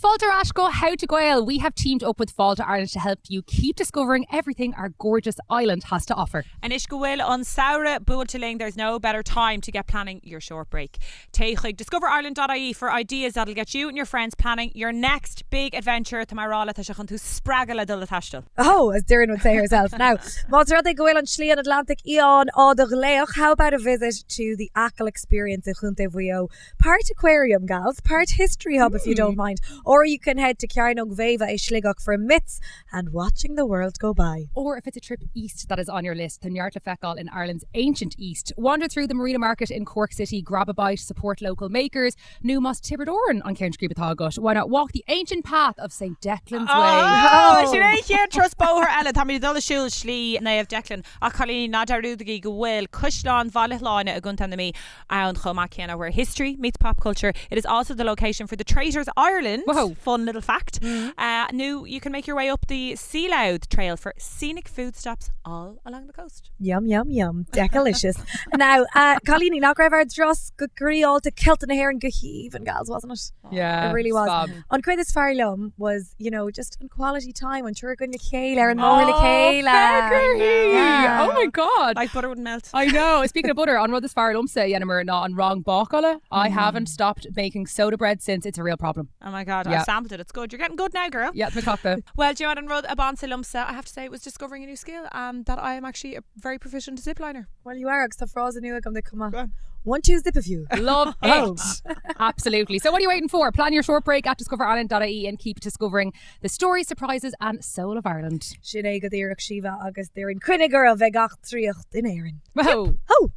Fáilte ar ais go How to Gael! We have teamed up with Fáilte Ireland to help you keep discovering everything our gorgeous island has to offer. Anois go bhfuil an samhradh buailte linn, there's no better time to get planning your short break. Téigh chuig discoverireland.ie for ideas that'll get you and your friends planning your next big adventure. Tá mé ag rá leat, tá sé chun tú spreagadh le dul ag taisteal. Oh, as Doireann would say herself. Now, más rud é go bhfuil an Slí an Atlantaigh Fhiáin á do ghlaoch, how about a visit to the Achill Experience i Chontae Mhaigh Eo? Part aquarium, gals, part history hub if you don't mind, or you can head to Cearnóg Mhéabha i Sligeach for myths and watching the world go by. Or if it's a trip east that is on your list, tá neart le feiceáil in Ireland's ancient east. Wander through the Marina Market in Cork City, grab a bite, support local makers, nó más Tiobraid Árann an ceann scríbe atá agat, why not walk the ancient path of St Declan's Way? Oh, sin é an chéad turas bóthair eile, táimid ag dul ag siúl Slí Naomh Declan. Ach cailíní, ná dearúdaigí go bhfuil Caisleán Bhaile Shláine i gContae na Mí ann chomh maith céanna where history meets pop culture. It is also the location for the Traitors Ireland, Whoa. fun little fact. Uh, nó you can make your way up the Sea Louth Trail for scenic food stops all along the coast. Yum, yum, yum. Decalicious. Now, uh, cailíní, nach raibh ár dturas go groíáilte Ceilteach na hÉireann go haoibhinn, gals, wasn't it? Yeah, It really was. fab. An cuid is fearr liom was, you know, just an quality time, an triúr againn le chéile ar an mbóthar le chéile. Feicthe. Yeah. Oh my god. Like butter wouldn't melt. I know. Speaking of butter, an rud is fearr liomsa a dheineamar ná an rang bácála. I haven't stopped making soda bread since. It's a real problem. Oh my god, Yeah. I've sampled it. It's good. You're getting good now, girl. Yeah, it's my Well, do you know what an rud ab ansa liomsa? I have to say it was discovering a new skill um, that I am actually a very proficient zipliner. Well, you are, agus tá frása nua agam duit chomh Go maith. on. One, two, zip a few. Love Oh. it. Absolutely. So what are you waiting for? Plan your short break at discoverireland.ie and keep discovering the stories, surprises and soul of Ireland. Sin é go díreach Síomha agus Doireann. Cuimhnigh oraibh ag eachtraíocht in Éirinn. Whoa. Ho!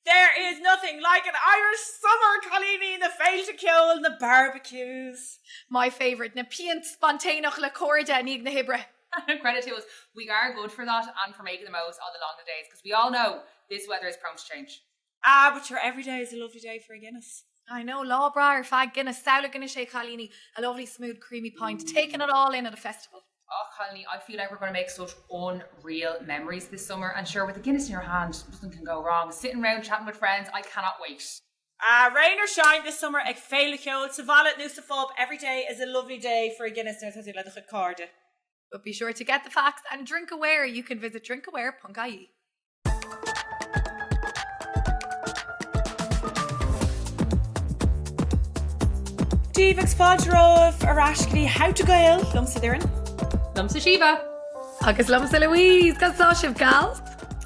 There is nothing like an Irish summer, cailíní, na féilte ceoil, na barbecues. My favourite, na pionta spontáineach le cairde i ndiaidh na hoibre. Credit to us, we are good for that and for making the most of the longer days because we all know this weather is prone to change. Ah, but sure, every day is a lovely day for a Guinness. I know, lá breá ar feadh Guinness, samhlaigh anois é chailíní, a lovely smooth creamy pint, taking it all in at a festival. Oh, cailíní, I feel like we're going to make such unreal memories this summer and sure, with a Guinness in your hand, nothing can go wrong. Sitting round chatting with friends, I cannot wait. Ah, rain or shine this summer ag féile cheoil sa bhaile nó sa phub, every day is a lovely day for a Guinness nuair atá tú le do chuid cairde. But be sure to get the facts and drink aware. You can visit drinkaware.ie. Dia daoibh agus fáilte romhaibh ar ais go dtí How to Gael, liomsa Doireann. Liomsa Síomha. Agus liomsa Louise, conas tá sibh gals?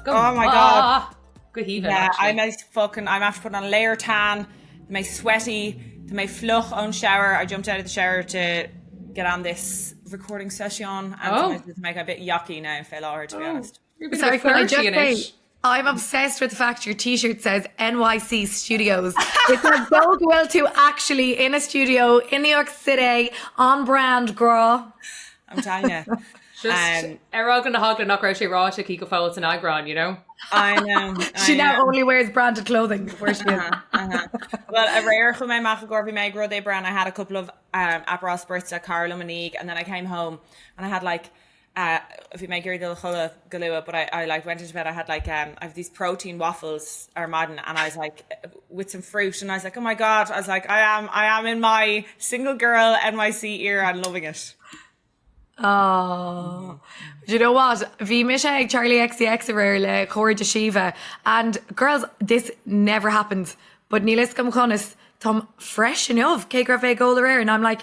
Go Oh my God. Go haoibhinn, Yeah, actually. I'm a fucking, I'm after putting on a layer of tan, tá mé sweaty, tá mé fliuch ón shower, I jumped out of the shower to get on this recording session and Oh. it's make a bit yucky now fé láthair to be honest. You're a bit Sorry, of a can I just flirty in say, it. I'm obsessed with the fact your t-shirt says NYC Studios. It's as though go bhfuil tú actually in a studio in New York City on brand grá. I'm telling you. Just Um, ar eagla na heagla nach raibh sé ráite aici go fóill san eagrán, you know? I know. She I now know. only wears branded clothing where she is. Uh-huh, uh-huh. Well, aréir chuaigh mé amach i gcomhair bhí mé ag rud oibre and I had a couple of um, Aperol spritz le cara liom inniu and then I came home and I had like uh, bhí mé ag iarraidh dul a chodladh go luath but I, I like went into bed I had like um, I have these protein waffles ar maidin and I was like with some fruit and I was like oh my god I was like I am I am in my single girl NYC era and loving it. Oh. Do you know what? Bhí mise ag Charli XCX aréir le cairde Síomha and girls, this never happens, but níl a fhios agam conas táim fresh inniu cé go raibh mé ag ól aréir and I'm like,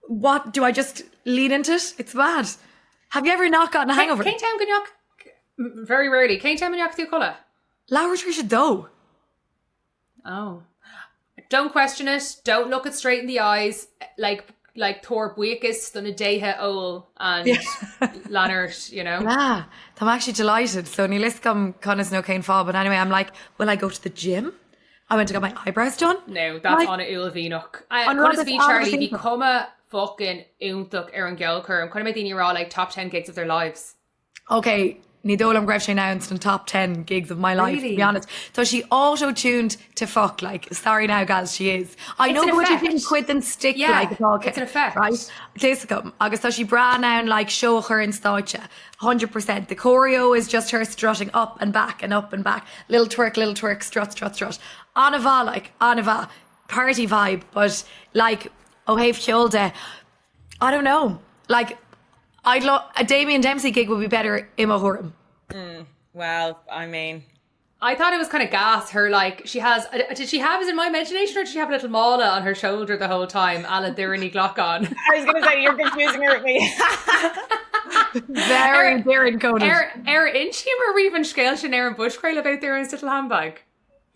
what, do I just lean into it? It's bad. Have you ever not gotten a hangover? Cén t-am go ndeach very rarely. Cén t-am a ndeachaigh tú a chodladh? Leathuair tar éis a dó. Oh. Don't question it, don't look it straight in the eyes, like like tabhair buíochas do na déithe óil and lean ort, you know? Yeah, I'm actually delighted. So níl a fhios agam conas nó cén fáth, but anyway, I'm like, will I go to the gym? I went to get my eyebrows done. No, that's Like- an-uaillmhianach. An rud Conas is bhí Charli, bhí an-uaillmhianach. cuma fucking iontach ar an gceolchoirm. Chonaic mé daoine ag rá like top 10 gigs of their lives. Ok, ní dóigh liom go raibh sé in sna top 10 gigs of my life, to Really? be honest. Tá sí auto-tuned to fuck, like, sorry now gals, she is. I It's know an go bhfuil sí effect. sin cuid den stick, Yeah, like, atá aici, it's an effect. Right? Tá a fhios agam. Agus tá sí breá in ann, like, show a chur in stáitse, 100%. The choreo is just her strutting up and back and up and back. Little twerk, little twerk, strut, strut, strut. An-mhaith, like, an-mhaith. party vibe but like ó thaobh ceoil de I don't know like I'd love a Damien Dempsey gig would be better i mo thuairim. Mm, well, I mean. I thought it was kind of gas her like she has uh, did she have is it my imagination or did she have a little mála on her shoulder the whole time a la Doireann Ní Ghlacáin I was gonna say you're confusing her with me Very Doireann coded Ar ar insíomar riamh an scéal sin ar an bpodchraoladh about Doireann's little handbag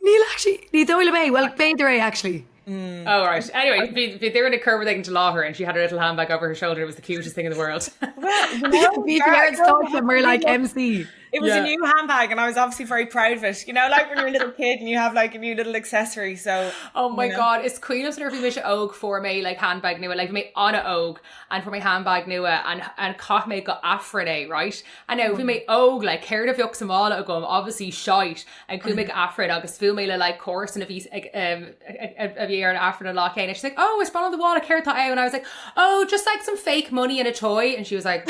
Níl actually ní dóigh liom é well b'fhéidir é actually. Mm. Oh right. Anyway, bhí bhí Doireann ag cur rud éigin i láthair and she had her little handbag over her shoulder. It was the cutest thing in the world. Bhí ar stáitse mar like MC. It was yeah. a new handbag and I was obviously very proud of it. You know, like when you're a little kid and you have like a new little accessory. So Oh my you know. god, is cuimhin liom nuair a bhí mise óg fuair mé like handbag nua, like bhí mé an-óg and fuair mé handbag nua and and chaith mé go Aifreann é, right? And now bhí mé óg like céard a bheadh sa mála agam, obviously shite and chuaigh mé go Aifreann agus bhuail mé le like comharsan a bhí ag um, a bhí ar an Aifreann an lá céanna. She's like, oh, is breá liom do mhála céard atá ann? And I was like, oh, just like some fake money and a toy. And she was like,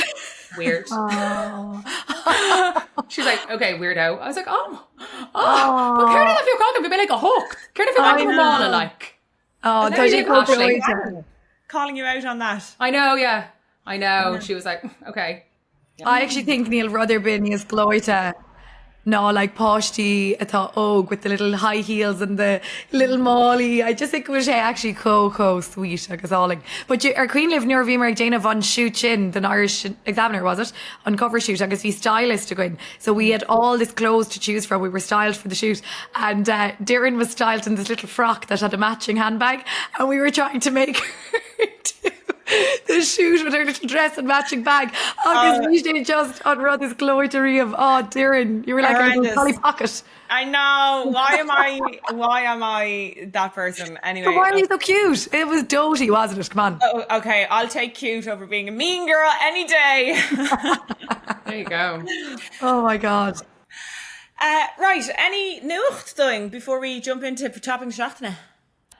weird. She's like, okay, weirdo. I was like, oh, oh, but céard a bheadh agam? Bhí mé like a hocht. Céard a bheadh agam mála like? Oh, tá sé chomh Calling you out on that. I know, yeah. I know. She was like, okay. I actually think níl rud ar bith níos gleoite ná like páistí atá óg with the little high heels and the little málaí. I just think go bhfuil sé actually chomh chomh sweet agus álainn. But ar cuimhin libh nuair a bhíomar ag déanamh an shoot sin don Irish Examiner, was it? An cover shoot agus bhí stylist againn. So we had all this clothes to choose from. We were styled for the shoot and uh, Doireann was styled in this little frock that had a matching handbag and we were trying to make her do the shoot with her little dress and matching bag agus bhí sé just an rud is gleoite riamh á Doireann you were like a little Polly Pocket. I know why am I why am I that person anyway But why are you so cute? It was doty wasn't it? Come on. Oh, okay I'll take cute over being a mean girl any day. There you go. Oh my god. Uh, right, any nuacht dúinn before we jump into topic na seachtaine?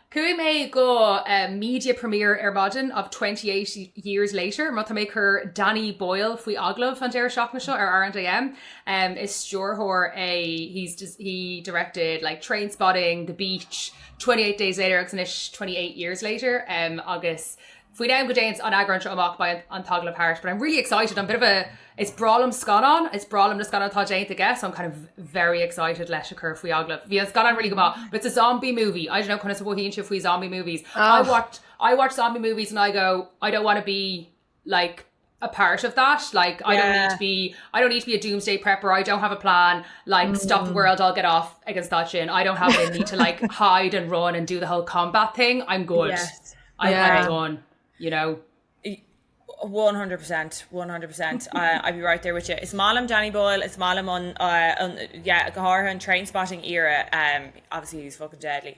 Chuaigh mé go media premiere ar maidin of 28 Years Later mar tá mé ag cur Danny Boyle faoi agallamh an deireadh seachtaine seo ar Ireland AM. Is stiúrthóir é, he's he directed like Trainspotting, The Beach, 28 Days Later agus anois 28 Years Later agus Faoin am go dtéann an eagrán seo amach beidh an t-agallamh thart but I'm really excited, I'm a bit of a, is breá liom scannáin, is breá liom na scannáin atá déanta aige so I'm kind of very excited leis a chur faoi agallamh. Bhí an scannán really go maith but it's a zombie movie, I don't know conas a mhothaíonn sibh faoi zombie movies. I watch, I watch zombie movies and I go I don't want to be like a part of that like I don't need to be I don't need to be a doomsday prepper I don't have a plan like stop the world I'll get off against that sin I don't have the need to like hide and run and do the whole combat thing I'm good yes. I'm, yeah. I'm done you know 100% 100% uh, I'd be right there with you. Is maith liom Danny Boyle is maith liom an, uh, an yeah, go háirithe an Trainspotting era um, obviously he's fucking deadly.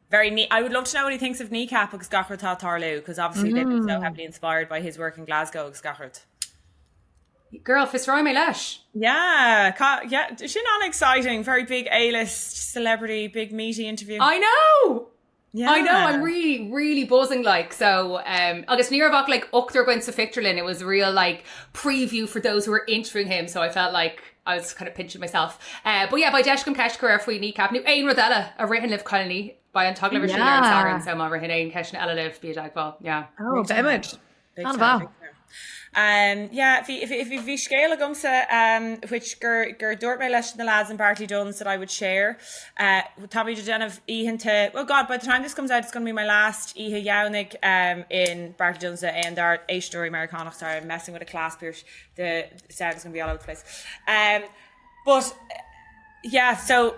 Very neat. I would love to know what he thinks of Kneecap agus gach rud atá ag tarlú because obviously mm. they've been so heavily inspired by his work in Glasgow agus gach rud. Girl, fiosróidh mé leis. Yeah, yeah, sin an-exciting, very big A-list celebrity, big meaty interview. I know! Yeah. I know, I'm really, really buzzing like, so, um, agus ní raibh ach like ochtar againn sa phictiúrlann, it was a real like preview for those who were interviewing him, so I felt like I was kind of pinching myself. Uh, but yeah, beidh deis agam ceist a chur air faoi Kneecap nó aon rud eile a ritheann libh cailíní beidh an t-agallamh ar siúl ar an Satharn so má ritheann aon ceisteanna eile libh bí i dteagmháil. Yeah. Oh, beimid. Big time, big time. Um, yeah, bhí, bhí, bhí, bhí scéal agamsa um, which gur, gur dúirt mé leis na lads in Bartley Dunnes that I would share. Uh, táimid ag déanamh oícheanta, well God, by the time this comes out it's going to be my last oíche Dhomhnaigh um, in Bartley Dunnes aon dár éisteoirí Meiriceánach, sorry, I'm messing with a clasp here, the sound is going to be all over the place. Um, but yeah, so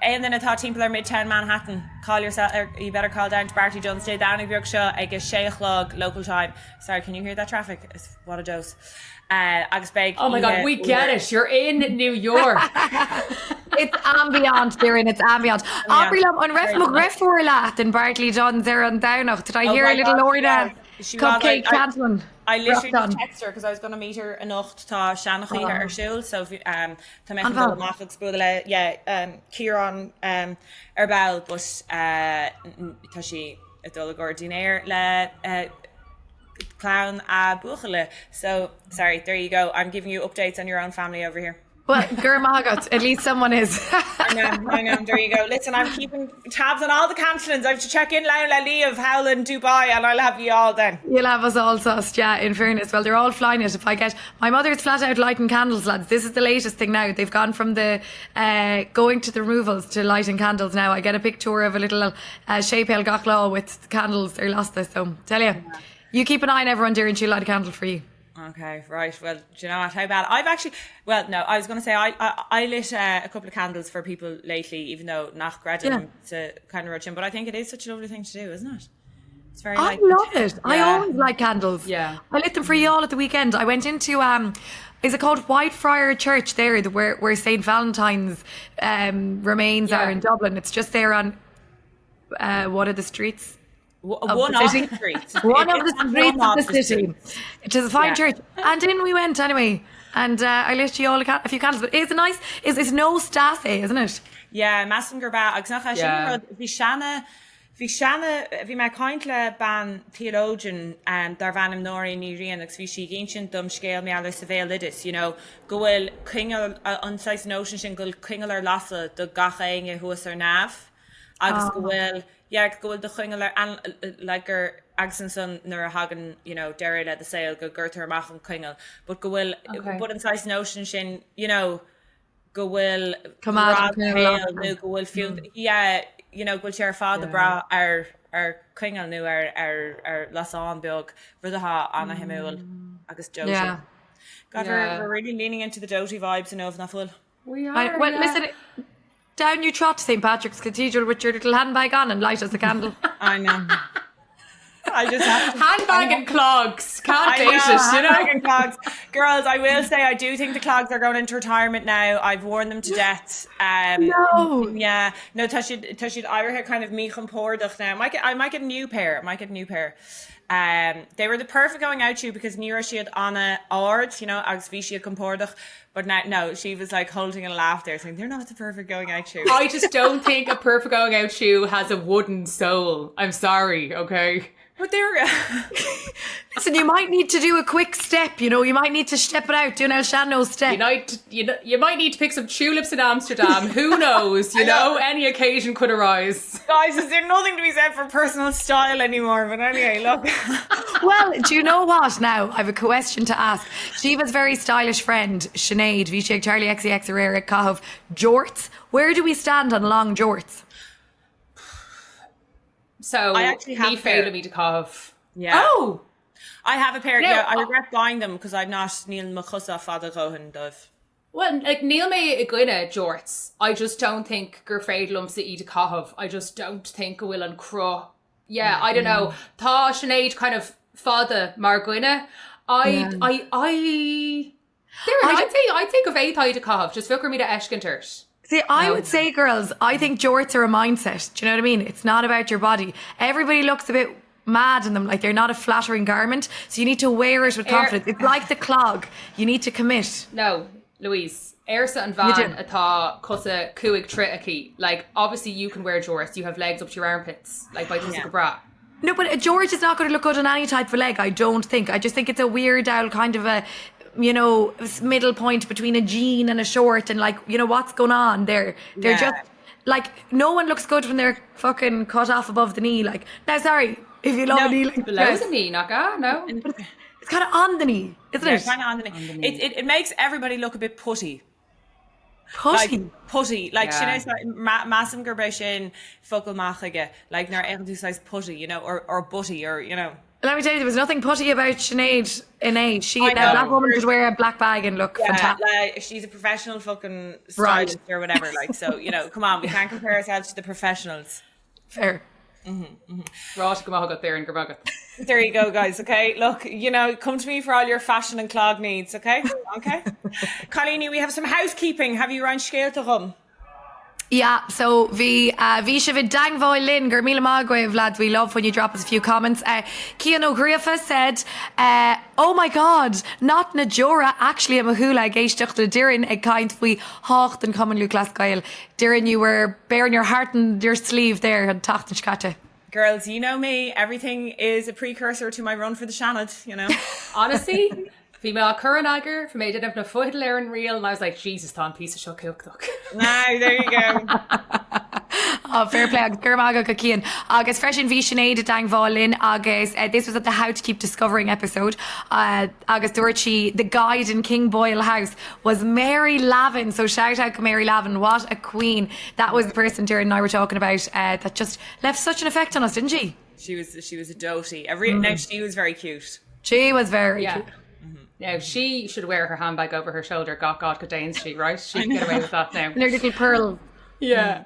aon duine atá timpeall ar Midtown Manhattan, call yourself, or you better call down to Bartley Dunnes Dé Domhnaigh beag seo ag a sé a chlog local time. Sorry, can you hear that traffic? It's, what a dose. Uh, agus beidh Oh my God, we get it. You're in New York. It's ambient, Doireann, it's ambient. Abair liom, an raibh mo dheirfiúr leat in Bartley Dunnes ar an Domhnach? Did I Oh hear a my little God, Lorna she was. cupcake I, I, chanting? I literally just Rocked on. texted her because I was going to meet her anocht tá seanchaí ar siúl so bhí, um, tá mé An chun dul bhfuil? amach agus bualadh le yeah, um, Ciarán um, ar ball but uh, tá sí ag dul i gcomhair dinnéir le uh, clann a buachalla so sorry there you go I'm giving you updates on your own family over here. Well, go raibh maith agat, at least someone is. I know, I know, there you go. Listen, I'm keeping tabs on all the Cantlins. I have to check in now le Liamh thall in Dubai and I'll have you all then. You'll have us all sussed, yeah, in fairness. Well, they're all flying it. If I get... My mother's flat out lighting candles, lads. This is the latest thing now. They've gone from the uh, going to the removals to lighting candles now. I get a picture of a little uh, séipéal gach lá with candles ar lasta, so tell you. Yeah. You keep an eye on everyone, dear, and she'll light a candle for you. Okay, right. Well, do you know what? How bad? I've actually, well, no, I was going to say I, I, I lit uh, a couple of candles for people lately, even though nach gcreidim yeah. kind of rud but I think it is such a lovely thing to do, isn't it? It's very I like, love it. Yeah. I always like candles. Yeah. I lit them for you all at the weekend. I went into um is it called Whitefriar Church there, the, where where St Valentine's um remains yeah. are in Dublin. It's just there on uh one of the streets. One of the streets. One of the streets of the city. It is a fine yeah. church. And in we went anyway. And uh, I lit you all a, a few candles. But it's a nice, it's, it's nós deas é, isn't it? Yeah, measaim gurb ea agus nach é sin an rud, bhí seana, bhí seana, bhí mé ag caint le bean theologian um, darbh ainm Nóirín Ní Riain agus bhí sí ag insint dom scéal mar gheall ar sa bhéaloideas, you know, go bhfuil coinneal, an saghas notion sin go bhfuil coinneal ar lasadh do gach éinne thuas ar neamh agus go bhfuil yeah go bhfuil do choinneal ar an like gur agus ansan nuair a thagann you know deireadh le do saol go gcuirtear amach an coinneal but go bhfuil okay. but an saghas notion sin you know go bhfuil coimeád nó go bhfuil fiú mm. yeah you know go bhfuil sé ar fad ag brath ar ar coinneal nó ar ar ar lasán beag rud atá ana-shuimiúil mm. agus doty. Yeah. God, yeah. we're, we're really leaning into the doty vibes inniu nach bhfuil. We are. I, well, yeah. listen, Down you trot to St Patrick's Cathedral with your little handbag on and light us a candle. I know. I just have to, handbag and clogs. Can't date it, you know. Handbag and clogs. Girls, I will say I do think the clogs are going into retirement now. I've worn them to death. Um, no. Yeah. No, tá siad tá siad éirithe kind of míchompordach now. I might get, I might get a new pair. I might get a new pair. Um, they were the perfect going out shoe because ní raibh siad an-ard, you know, agus bhí siad compordach. But now, no, she was like holding a laugh there saying they're not the perfect going out shoe. I just don't think a perfect going out shoe has a wooden sole. I'm sorry, okay? But they're Listen, you might need to do a quick step, you know, you might need to step it out, do an El Shano step. You might, you, know, you might need to pick some tulips in Amsterdam. Who knows? You know, any occasion could arise. Guys, is there nothing to be said for personal style anymore? But anyway, look. well, do you know what now? I have a question to ask. Shiva's very stylish friend, Sinead, bhí sí ag Charli XCX aréir ag caitheamh jorts. Where do we stand on long jorts? So I actually have ní féidir liom iad a chaitheamh. Yeah. Oh! I have a pair. Yeah, I regret buying them because I'm not níl mo chosa fada a dhóthain dóibh. Well, like, níl mé i gcoinne jorts. I just don't think gur féidir liomsa iad a chaitheamh. I just don't think go bhfuil an cruth Yeah, I don't know. Tá Sinéad kind of fada mar dhuine. I, I, I, There, I'd say, I'd say go bhféadfá iad a chaitheamh, just bheadh orm iad a fheiscint ort. See, I would say, girls, I think jorts are a mindset. Do you know what I mean? It's not about your body. Everybody looks a bit mad in them, like they're not a flattering garment. So you need to wear it with confidence. It's like the clog. You need to commit. No, Louise, arsa an bhean atá cosa 5 troigh aici, like obviously you can wear jorts, you have legs up to your armpits, like beidh tusa go breá. No, but a jort is not going to look good on any type of leg, I don't think. I just think it's a weird owl kind of a, you know, middle point between a jean and a short and like, you know, what's going on there. They're yeah. just like no one looks good when they're fucking cut off above the knee. Like now, sorry, if you love no, a knee like below the knee, nach ea, no. It's kind of on the knee, isn't yeah, it? Kind of on the knee. On the knee. It, it, it makes everybody look a bit putty. Putty? Like, putty. Like, yeah. sin é, measaim gurb é sin focal maith chuige. Like, nuair a fhéachann tú saghas putty, you know, or, or butty, or, you know. Let me tell you, there was nothing putty about Sinead inné. She, that black woman could wear a black bag and look yeah, fantastic. Like, she's a professional fucking stylist right. or whatever. Like, so, you know, come on, we can't compare ourselves to the professionals. Fair. Ráite go maith agat there go raibh maith agat. There you go, guys, okay? Look, you know, come to me for all your fashion and clog needs, okay? Okay? Cailíní, we have some housekeeping. Have you roinnt scéalta dhom? Yeah, so bhí uh, bhí sibh i dteangmháil linn go raibh míle maith agaibh lads we love when you drop us a few comments. Uh, Cian Ó Gríofa said uh, Oh my God, not na deora actually i mo shúile ag éisteacht le Doireann ag caint faoi thábhacht an Chumann Lúthchleas Gael. Doireann, you were bearing your heart on your sleeve there an tseachtain seo caite. Girls, you know me, everything is a precursor to my run for the Seanad, you know. Honestly, Bhí mé á cur in eagar, bhí mé ag déanamh na fotheidil ar an reel and I was like, Jesus, tá an píosa seo cumhachtach. Now, there you go. Oh, fair play agus go raibh maith agat a Cian. Agus freisin bhí Sinéad i dteangmháil linn agus uh, this was at the How to Keep Discovering episode uh, agus dúirt sí the guide in King Boyle House was Mary Lavin so shout out to Mary Lavin what a queen that was the person Doireann and I were talking about uh, that just left such an effect on us didn't she? She was she was a doty. Every mm. now she was very cute. She was very yeah. cute. Mm -hmm. Now she should wear her handbag over her shoulder. God, God, go Dane Street, right? She can get away with that now. And her little pearl. Yeah.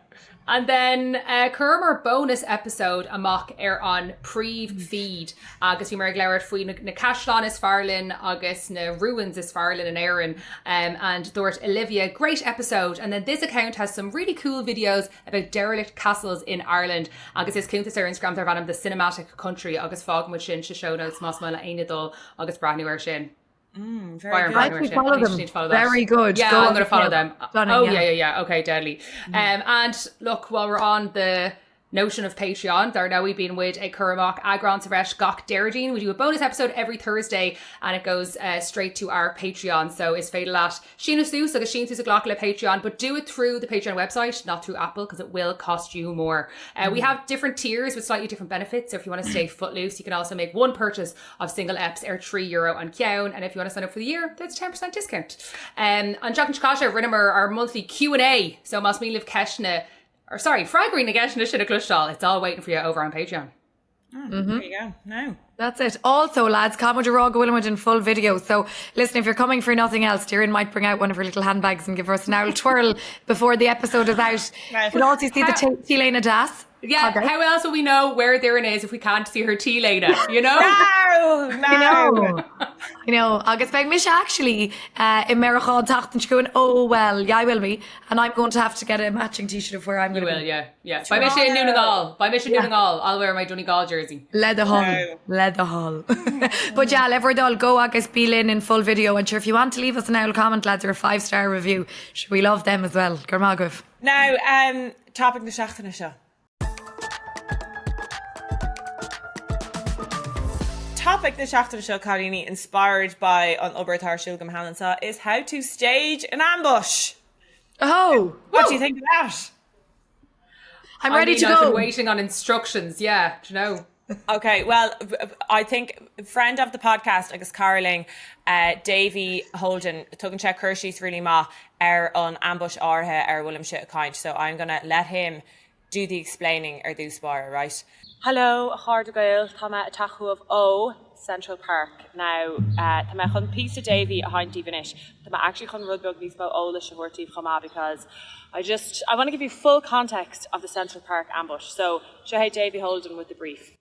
And then uh, chuireamar bonus episode amach ar an príomh feed agus bhíomar ag labhairt faoi na, na caisleáin is fearr linn agus na ruins is fearr linn in Éirinn um, and dúirt Olivia great episode and then this account has some really cool videos about derelict castles in Ireland agus is cuntas ar Instagram darb ainm The Cinematic Country agus fágfaidh muid sin sa show notes más maith le éinne dul agus breathnú air sin. Mm, very good. Follow them. Follow very good. Yeah, Go I'm going to follow them. Stunning, oh yeah. yeah, yeah, yeah. Okay, deadly. Mm. Um, and look, while we're on the notion of Patreon, dar ndóigh bíonn muid ag cur amach eagrán sa bhreis gach Déardaoin. We do a bonus episode every Thursday and it goes uh, straight to our Patreon. So is féidir leat Síniú suas agus síntiús a ghlacadh le Patreon, but do it through the Patreon website, not through Apple, because it will cost you more. Uh, we have different tiers with slightly different benefits, so if you want to stay footloose, you can also make one purchase of single eps ar €3 an ceann, and if you want to sign up for the year, there's a 10% discount. Um, an tseachtain seo caite, rinneamar our monthly Q&A, so más mian libh ceisteanna, or sorry, freagraí na gceisteanna sin a chloisteáil, it's all waiting for you over on Patreon. Mm -hmm. There you go. No. That's it. Also, lads, caithfidh muid a rá go bhfuil muid in full video. So, listen, if you're coming for nothing else, Doireann might bring out one of her little handbags and give us an owl twirl before the episode is out. You can also see the T-Léine deas. Yeah, okay. how else will we know where Doireann is if we can't see her T-Léine, you know? No, no. I know. I know. Agus beidh mise actually uh, i Meiriceá an tseachtain seo chugainn. Oh well, yeah, I will be. And I'm going to have to get a matching t-shirt of where I'm going to be. You will, yeah. Yeah. Beidh mise i nDún na nGall. Beidh mise i Dún na nGall. I'll wear my Donegal jersey. Le do thoil. Le do thoil. But yeah, le bhur dtoil, go agus bí linn in full video and sure if you want to leave us an owl comment lads or a five star review, sure we love them as well. Go raibh maith agaibh. Now, um, topic na seachtaine seo. Topic na seachtaine seo, cailíní, inspired by an obair atá ar siúl agam thall anseo, is how to stage an ambush. Oh! What do you think of that? I'm ready I mean, to go. I've been waiting on instructions, yeah, do you know. Okay, well, I think friend of the podcast agus cara linn, uh, Davy Holden, tugann sé cur síos really maith ar an ambush áirithe ar a bhfuilimse ag caint, so I'm gonna let him do the explaining ar dtús báire, right? Hello, a chairde Gael, tá mé ag teacht chugaibh ó Central Park. Now, tá mé chun píosa Davy a sheinnt daoibh anois. Tá mé actually chun rud beag níos mó eolais a thabhairt daoibh chomh maith because I just, I want to give you full context of the Central Park ambush. So, seo é Davy Holden with the brief.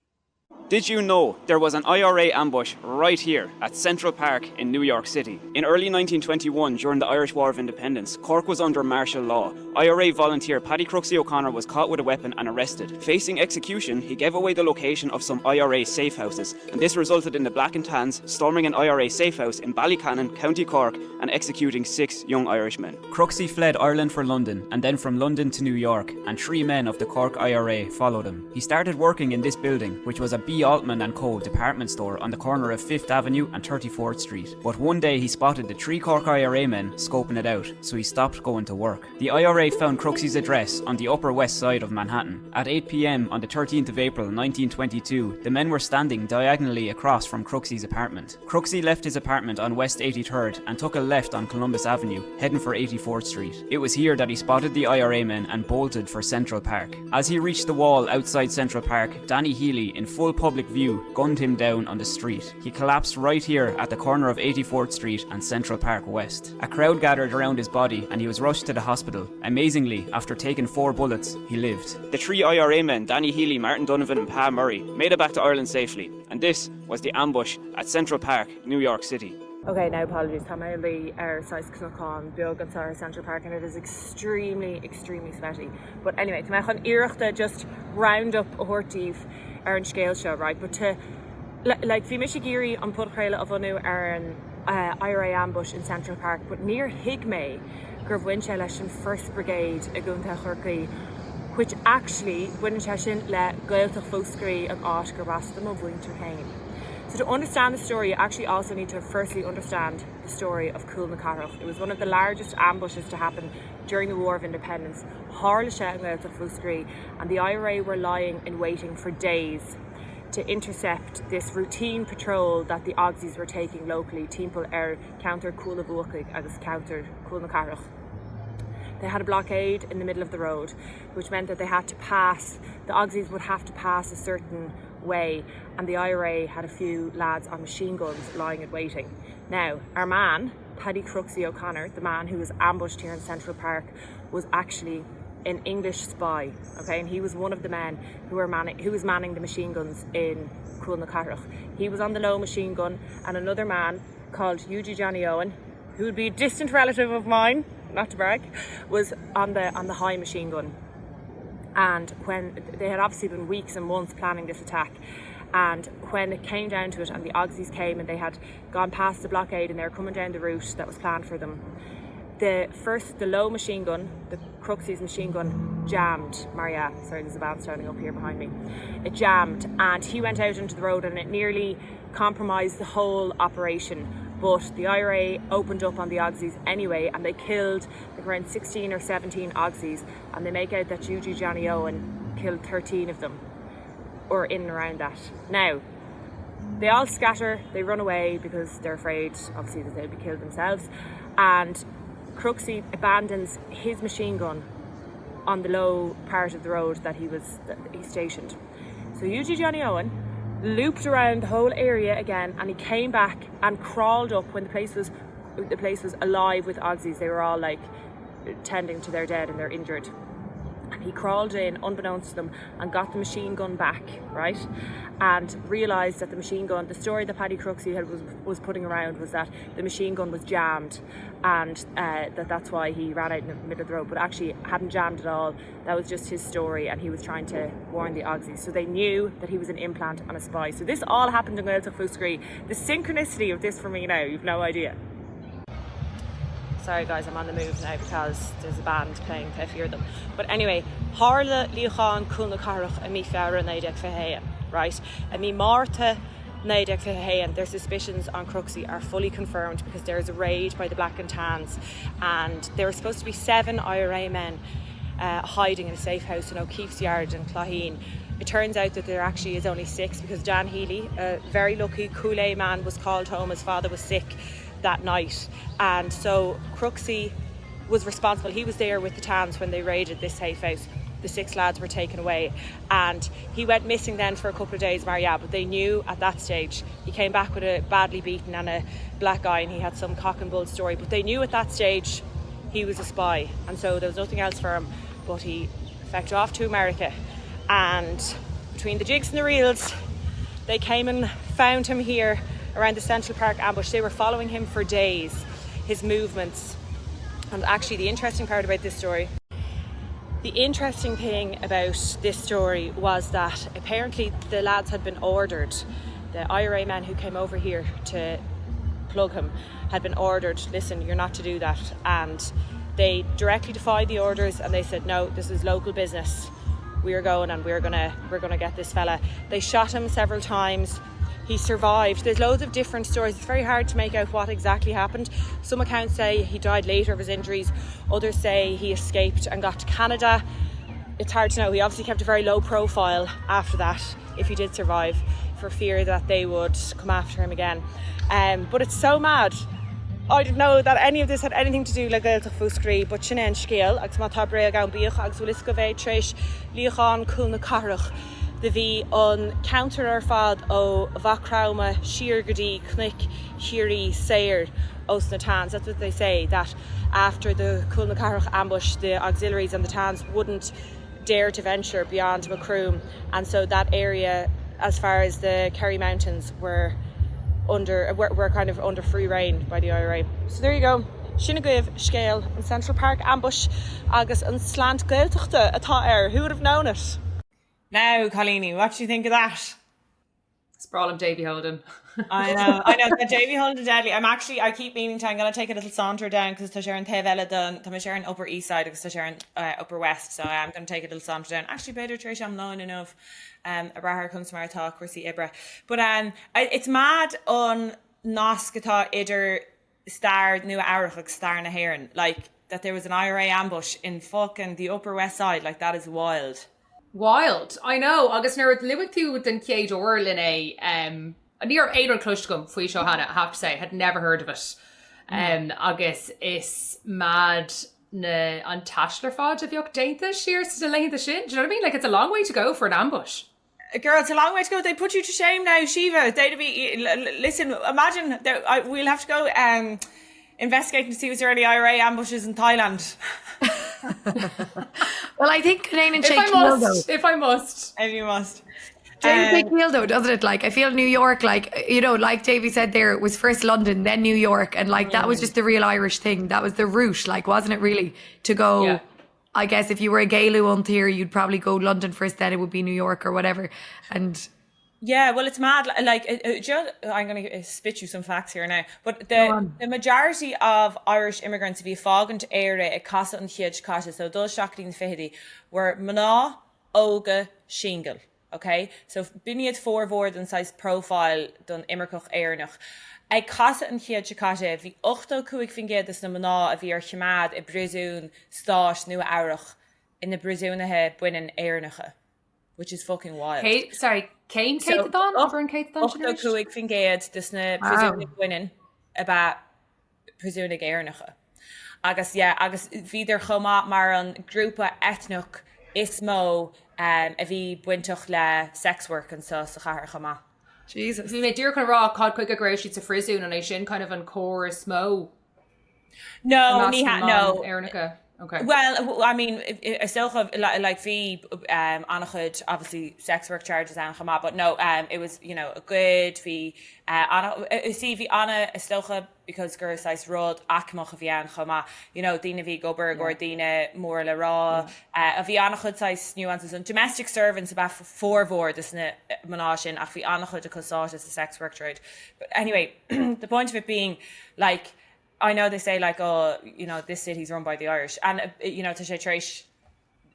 Did you know there was an IRA ambush right here at Central Park in New York City? In early 1921, during the Irish War of Independence, Cork was under martial law. IRA volunteer Paddy Cruxy O'Connor was caught with a weapon and arrested. Facing execution, he gave away the location of some IRA safe houses, and this resulted in the Black and Tans storming an IRA safe house in Ballycannon, County Cork, and executing six young Irishmen. Cruxy fled Ireland for London, and then from London to New York, and three men of the Cork IRA followed him. He started working in this building, which was a B. Altman & Co. department store on the corner of 5th Avenue and 34th Street. But one day he spotted the three Cork IRA men scoping it out, so he stopped going to work. The IRA found Cruxy's address on the Upper West Side of Manhattan. At 8 pm on the 13th of April 1922, the men were standing diagonally across from Cruxy's apartment. Cruxy left his apartment on West 83rd and took a left on Columbus Avenue, heading for 84th Street. It was here that he spotted the IRA men and bolted for Central Park. As he reached the wall outside Central Park, Danny Healy, in full public view, gunned him down on the street. He collapsed right here at the corner of 84th Street and Central Park West. A crowd gathered around his body and he was rushed to the hospital. Amazingly, after taking four bullets, he lived. The three IRA men, Danny Healy, Martin Donovan and Pa Murray, made it back to Ireland safely, and this was the ambush at Central Park, New York City. Ok, now apologies, tá mé i mo luí ar saghas cnocán beag anseo ar Central Park and it is extremely, extremely sweaty. But anyway, tá mé chun iarrachta just round up a thabhairt daoibh ar an scéal seo, right? But to, like, bhí mise ag iarraidh an podchraoladh a bhunú ar an IRA ambush in Central Park but níor thuig mé gur bhain sé leis an First Brigade i gContae Chorcaí which actually baineann sé sin le Gaeltacht Mhúscraí an áit gurb as do mo mhuintir féin. So to understand the story, you actually also need to firstly understand the story of Cúl na Cathrach. It was one of the largest ambushes to happen during the War of Independence. Tharla sé i nGaeltacht Mhúscraí and the IRA were lying in waiting for days to intercept this routine patrol that the Auxies were taking locally timpeall ar ceantar Cúil a' Bhuacaigh agus ceantar Cúl na Cathrach. They had a blockade in the middle of the road, which meant that they had to pass, the Auxies would have to pass a certain way and the IRA had a few lads on machine guns lying and waiting. Now, our man, Paddy Cruxy O'Connor, the man who was ambushed here in Central Park, was actually an English spy, okay, and he was one of the men who were manning who was manning the machine guns in Cúl na Cathrach. He was on the low machine gun and another man called Hughie Johnny Owen, who would be a distant relative of mine, not to brag, was on the on the high machine gun. And when they had obviously been weeks and months planning this attack, and when it came down to it and the Auxies came and they had gone past the blockade and they were coming down the route that was planned for them, the first the low machine gun, the Cruxy's machine gun jammed Maria sorry there's a van standing up here behind me it jammed and he went out into the road and it nearly compromised the whole operation but the IRA opened up on the Auxies anyway and they killed like around 16 or 17 Auxies and they make out that Juju Johnny Owen killed 13 of them or in and around that. Now they all scatter, they run away because they're afraid obviously that they'll be killed themselves and Cruxy abandons his machine gun on the low part of the road that he was that he stationed. So Hughie Johnny Owen looped around the whole area again and he came back and crawled up when the place was the place was alive with Auxies. They were all like tending to their dead and their injured. And he crawled in unbeknownst to them and got the machine gun back, right? And realized that the machine gun, the story that Paddy Cruxy had was, was putting around was that the machine gun was jammed and uh, that that's why he ran out in the middle of the road, but actually hadn't jammed at all. That was just his story and he was trying to warn the Auxies. So they knew that he was an implant and a spy. So this all happened in Gaeltacht Mhúscraí. The synchronicity of this for me now, you've no idea. Sorry guys, I'm on the move now because there's a band playing to fear them. But anyway, tharla luíochán Cúl na Cathrach i mí Feabhra 1921, right? I mí Márta 1921, their suspicions on Cruxy are fully confirmed because there is a raid by the Black and Tans and there are supposed to be seven IRA men uh, hiding in a safe house in O'Keefe's yard in Clogheen. It turns out that there actually is only six because Dan Healy, a very lucky Kool-Aid man, was called home. His father was sick that night. And so Cruxy was responsible. He was there with the Tans when they raided this safe house. The six lads were taken away and he went missing then for a couple of days, Maria, but they knew at that stage he came back with a badly beaten and a black eye and he had some cock and bull story, but they knew at that stage he was a spy and so there was nothing else for him but he fecked off to America and between the jigs and the reels they came and found him here around the Central Park ambush. They were following him for days, his movements. And actually the interesting part about this story The interesting thing about this story was that apparently the lads had been ordered, the IRA men who came over here to plug him had been ordered, listen, you're not to do that. And they directly defied the orders and they said, no, this is local business. We are going and we're gonna we're gonna get this fella. They shot him several times. He survived. There's loads of different stories. It's very hard to make out what exactly happened. Some accounts say he died later of his injuries. Others say he escaped and got to Canada. It's hard to know. He obviously kept a very low profile after that, if he did survive, for fear that they would come after him again. Um, but it's so mad. I didn't know that any of this had anything to do le Gaeltacht Mhúscraí, but sin é an scéal, agus má tá bréag ann bíodh agus bhfuil fhios agaibh é tar éis luíochán Cúl na Cathrach do bhí an ceantar ar fad ó Mhaigh Chromtha siar go dtí Cnoic Chiarraí saor ós na Tans. That's what they say, that after the Cúl na Cathrach ambush the auxiliaries and the Tans wouldn't dare to venture beyond Macroom and so that area as far as the Kerry Mountains were under were, were kind of under free reign by the IRA. So there you go. Sin agaibh scéal an Central Park ambush agus an slant Gaeltachta atá air. Who would have known it? Now, cailíní, what do you think of that? Breá liom Davy Holden. I know, I know, tá Davy Holden deadly. I'm actually, I keep meaning to, I'm gonna take a little saunter down because tá sé ar an taobh eile den, tá mise ar an Upper East Side agus tá sé ar an uh, Upper West, so I'm gonna take a little saunter down. Actually, b'fhéidir tar éis am lóin inniu um, ag brath ar conas mar atá cúrsaí oibre. But um, it's mad an nasc atá idir stair Nua Eabhrach agus stair na hÉireann. Like, that there was an IRA ambush in fucking the Upper West Side, like that is wild. Wild, I know, agus nuair a luaigh tú den chéad uair linn é, um, ní raibh aon rud cloiste agam faoi seo cheana, I have to say, had never heard of it. Um, agus is mad na, an taisteal ar fad a bheadh déanta siar sna laethanta sin, do you know what I mean? Like it's a long way to go for an ambush. Girl, it's a long way to go. They put you to shame now, Shiva. They'd be listen. Imagine I, we'll have to go um, investigating to see was there any IRA ambushes in Thailand. well, I think Canadian if I must, if I must, if you must. Um, big deal though, doesn't it? Like I feel New York, like you know, like Davy said there, it was first London, then New York, and like that was mm. just the real Irish thing. That was the route, like wasn't it really to go yeah. I guess if you were a Gaelu on theory, you'd probably go London first, then it would be New York or whatever. And yeah, well, it's mad. Like, uh, uh, I'm going to spit you some facts here now. But the, the majority of Irish immigrants a bhí ag fágaint Éire ag casadh an chéid seo caite, so dul isteach go dtí na fichidí, were mná óga single. Ok, so b'in iad formhór den saghas profile don imirceach Éireannach. Ag casadh an chéid seo caite, bhí 85% des na mná a bhí ar choimeád i bpríosún stáit Nua Eabhrach ina bpríosúnaithe baineann Éireannacha, which is fucking wild. Cé, sorry, cén céatadán? Abair an céatadán sin arís? 85% des na príosúnaigh baineann ab ea príosúnaigh Éireannacha. Agus yeah, agus bhíodar chomh maith mar an grúpa eitneach is mó a bhí bainteach le sex work anseo sa chathair chomh maith. Jesus. Bhí mé díreach chun a rá cad chuige go raibh siad sa phríosún an é sin kind of an cór is mó No, ní ha, no. Éireannacha. Okay. Well, I mean, is dócha, like, bhí um, an-chuid, obviously, sex work charges ann chomh maith, but no, um, it was, you know, a goid, bhí, uh, ana, uh, see, bhí ana, is dócha, because gur saghas rud aicmeach a bhí ann chomh maith, you know, daoine a bhí ag obair i gcomhair daoine móra le rá, uh, bhí an-chuid saghas nuances ann. Domestic servants ab ea formhór de na mná sin, ach bhí an-chuid acu sáite sa sex work trade. But anyway, the point of it being, like, I know they say like oh you know this city's run by the Irish and uh, you know tá sé tar éis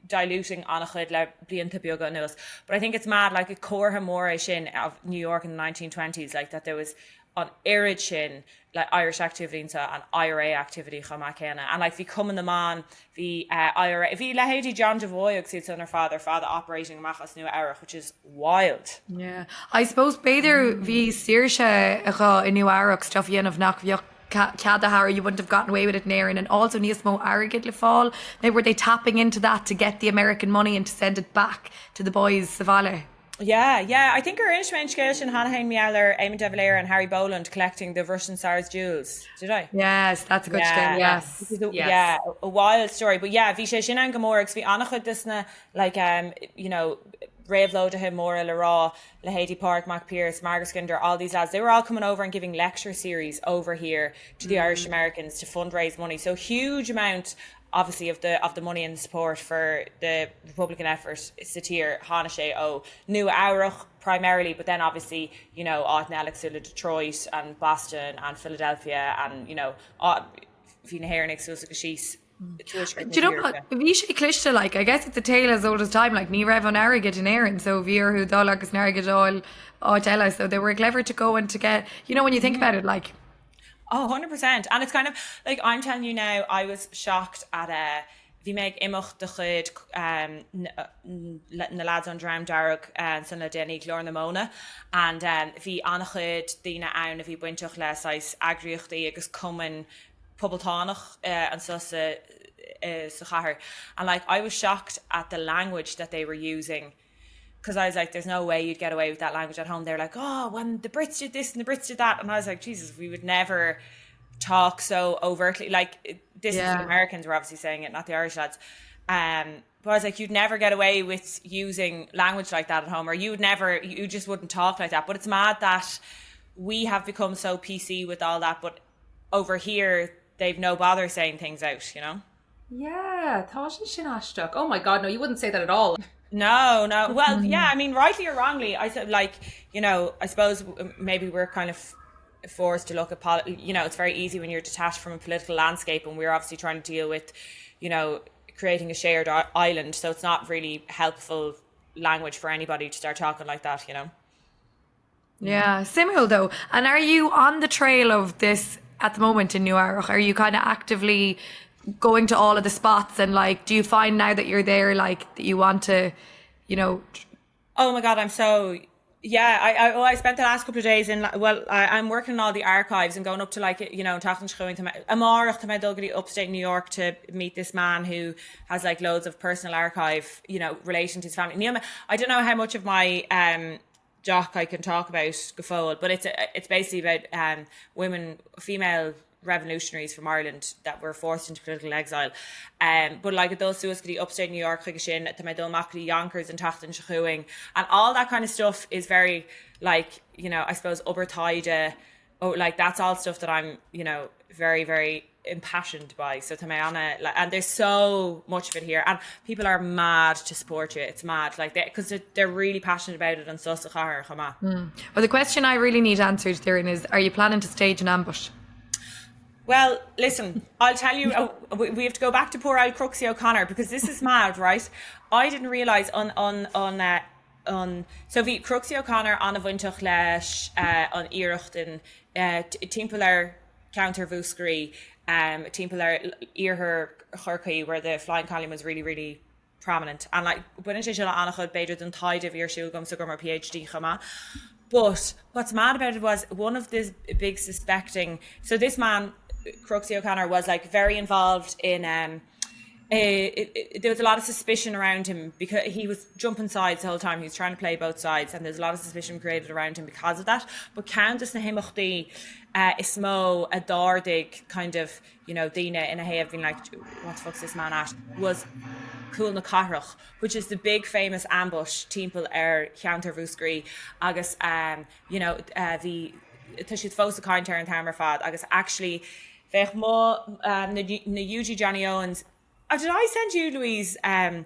diluting an-chuid le blianta beaga anuas but I think it's mad like comhartha mór é sin of New York in the 1920s like that there was an oiread sin like Irish activity anseo and IRA activity chomh maith céanna and like bhí Cumann na mBan bhí uh, IRA bhí leithéidí John Devoy agus iad san ar fad ar fad operating amach as Nua Eabhrac which is wild. Yeah. I suppose b'fhéidir bhí saoirse acu i Nua Eabhrac stuff a dhéanamh nach bheadh ceadaithe or you wouldn't have gotten away with it in Éirinn and also níos mó airgid le fáil. Maybe were they tapping into that to get the American money and to send it back to the boys sa bhaile? Yeah, yeah, I think gur inis mé an scéal sin cheana féin mar gheall ar Eamon de Valera and Harry Boland collecting the Russian Tsar's jewels. Did I? Yes, that's a good yeah. scéal, yes. A, yes. Yeah, a wild story. But yeah, bhí sé sin an go mór agus bhí an-chuid des na like um, you know, réabhlóidithe móra le rá, leithéidí Pádraig Mac Piarais, Margaret Skinnider, all these lads, they were all coming over and giving lecture series over here to the mm. Irish Americans to fundraise money. So huge amount obviously of the of the money and the support for the Republican effort sa tír tháinig sé ó Nua Eabhrach primarily, but then obviously you know áiteanna eile cosúil le Detroit and Boston and Philadelphia and you know bhí na hÉireannaigh suas agus síos Do you know what? Bhí sé cliste like I guess it's a tale as old as time like ní raibh an airgead in Éirinn so bhí orthu dul agus an airgead a fháil áit eile so they were clever to go and to get you know when you think about it like Oh 100% and it's kind of like I'm telling you now I was shocked at a uh, bhí mé ag imeacht de chuid um, na lads an Dream Dearg uh, san le déanaí Glór na Móna and um, bhí an-chuid daoine ann a bhí bainteach le saghas eagraíochtaí agus cumainn poblachtánach anseo sa sa chathair and like I was shocked at the language that they were using because I was like there's no way you'd get away with that language at home. They're like oh when the Brits did this and the Brits did that and I was like Jesus we would never talk so overtly like this yeah. is the Americans were obviously saying it not the Irish lads um but I was like you'd never get away with using language like that at home or you would never you just wouldn't talk like that but it's mad that we have become so PC with all that but over here they've no bother saying things out, you know? Yeah, tá sé sin aisteach. Oh my god, no, you wouldn't say that at all. No, no. Well, yeah, I mean, rightly or wrongly, I said like, you know, I suppose maybe we're kind of forced to look at poli you know, it's very easy when you're detached from a political landscape and we're obviously trying to deal with, you know, creating a shared island, so it's not really helpful language for anybody to start talking like that, you know. Yeah, suimiúil though. And are you on the trail of this at the moment in Nua Eabhrac? Are you kind of actively going to all of the spots and like, do you find now that you're there, like that you want to, you know? Oh my God, I'm so yeah, I, I, well, I spent the last couple of days in well, I, I'm working on all the archives and going up to like you know talking to amárach tá mé ag dul go dtí upstate New York to meet this man who has like loads of personal archive, you know, relation to his family. Níl I don't know how much of my um doc I can talk about go fóill, but it's it's basically about um women female revolutionaries from Ireland that were forced into political exile. Um, but like dul suas go dtí upstate New York chuige sin, tá mé ag dul amach go dtí Yonkers an tseachtain seo chugainn and all that kind of stuff is very like, you know, I suppose obair taighde, oh like that's all stuff that I'm, you know, very very impassioned by. So tá mé ana like, and there's so much of it here and people are mad to support you. It's mad like they because they're, they're really passionate about it anseo sa chathair chomh maith. Mm. Well, the question I really need answered Doireann is are you planning to stage an ambush? Well, listen, I'll tell you, uh, we, we have to go back to poor old Cruxy O'Connor because this is mad, right? I didn't realise on on on uh, on so bhí Cruxy O'Connor an-bhainteach leis uh, an iarracht in uh, timpeall ar ceantar Mhúscraí um, timpeall ar iarthar Chorcaí where the flying column was really really prominent and like baineann sé seo le an-chuid b'fhéidir den taighde a bhí ar siúl agamsa go mar PhD chomh maith. But what's mad about it was one of the big suspecting so this man Cruxy O'Connor was like very involved in um, it, it, there was a lot of suspicion around him because he was jumping sides the whole time. He was trying to play both sides and there's a lot of suspicion created around him because of that. But ceann de na himeachtaí uh, is mó a d'ardaigh kind of you know, daoine ina thaobh been like what the fuck's this man at was Cúl na Cathrach, which is the big famous ambush timpeall ar cheantar Mhúscraí agus um, you know, uh, bhí tá siad fós ag caint air an t-am ar fad agus actually bheadh mo um, na, na UG Johnny Owens oh, did I send you Louise um,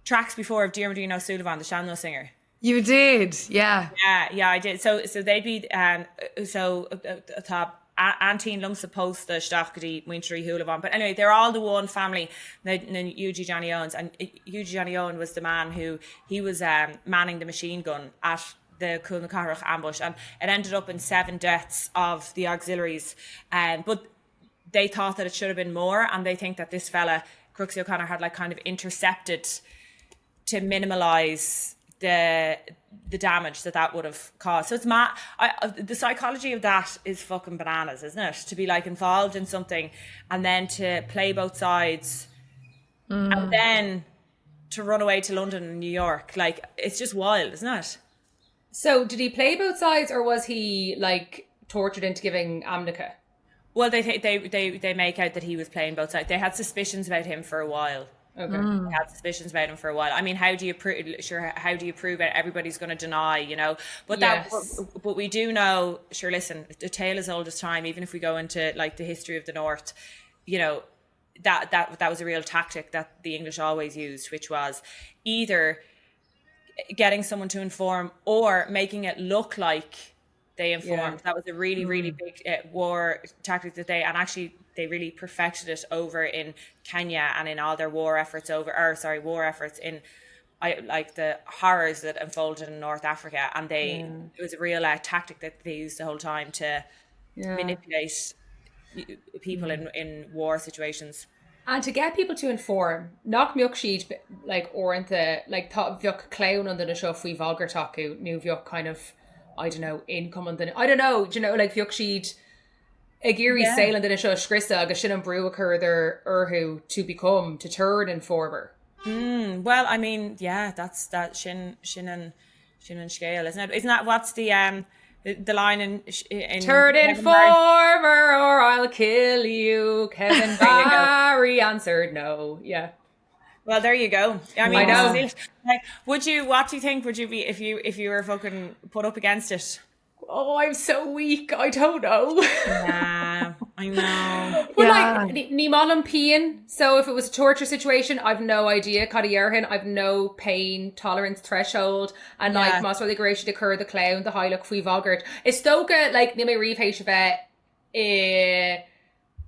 tracks before of Diarmuidín Ó Súilleabháin, the sean-nós singer? You did, yeah. Yeah, yeah, I did. So so they'd be um, so uh, tá aintín liomsa pósta isteach go dtí muintir Uí Shúilleabháin. But anyway, they're all the one family, na, na UG Johnny Owens. And UG Johnny Owen was the man who, he was um, manning the machine gun at the Cúl na Cathrach ambush and it ended up in seven deaths of the auxiliaries. Um, but they thought that it should have been more and they think that this fella, Crooksy O'Connor, had like kind of intercepted to minimalize the the damage that that would have caused. So it's mad. I, uh, the psychology of that is fucking bananas, isn't it? To be like involved in something and then to play both sides mm. and then to run away to London and New York. Like it's just wild, isn't it? So did he play both sides or was he like tortured into giving Amnica? Well, they they they they make out that he was playing both sides. They had suspicions about him for a while. Okay. Mm. They had suspicions about him for a while. I mean, how do you prove? Sure, how do you prove it? Everybody's going to deny, you know. But that, yes. but, but we do know. Sure, listen, the tale is old as time. Even if we go into like the history of the North, you know, that that that was a real tactic that the English always used, which was either getting someone to inform or making it look like they informed. Yeah. That was a really, really mm. big uh, war tactic that they, and actually they really perfected it over in Kenya and in all their war efforts over, or sorry, war efforts in I, like the horrors that unfolded in North Africa. And they, yeah. it was a real uh, tactic that they used the whole time to yeah. manipulate people mm. in, in war situations. And to get people to inform, nach mbeadh siad like uaireanta like tá bheadh clann an duine seo faoi bhagairt acu nó bheadh kind of I don't know income an duine I don't know do you know like bheadh siad ag iarraidh yeah. saol an duine seo a scriosadh agus sin an brú a chuireadar orthu to become to turn informer. Mm, well, I mean, yeah, that's that sin sin an Sin an scéal, isn't it? Isn't that what's the um the line in in Turn informer or I'll kill you. Kevin Barry answered no. Yeah. Well, there you go. I mean, I know. Like, would you? What do you think? Would you be if you if you were fucking put up against it? Oh, I'm so weak. I don't know. Nah. I know. Well, like, ní maith liom pian, so if it was a torture situation, I've no idea cad a dhéarfainn, I've no pain tolerance threshold, and like, más rud é go raibh siad ag cur do chlann, do theaghlach faoi bhagairt. Is dócha, like, níl mé riamh théis a bheith i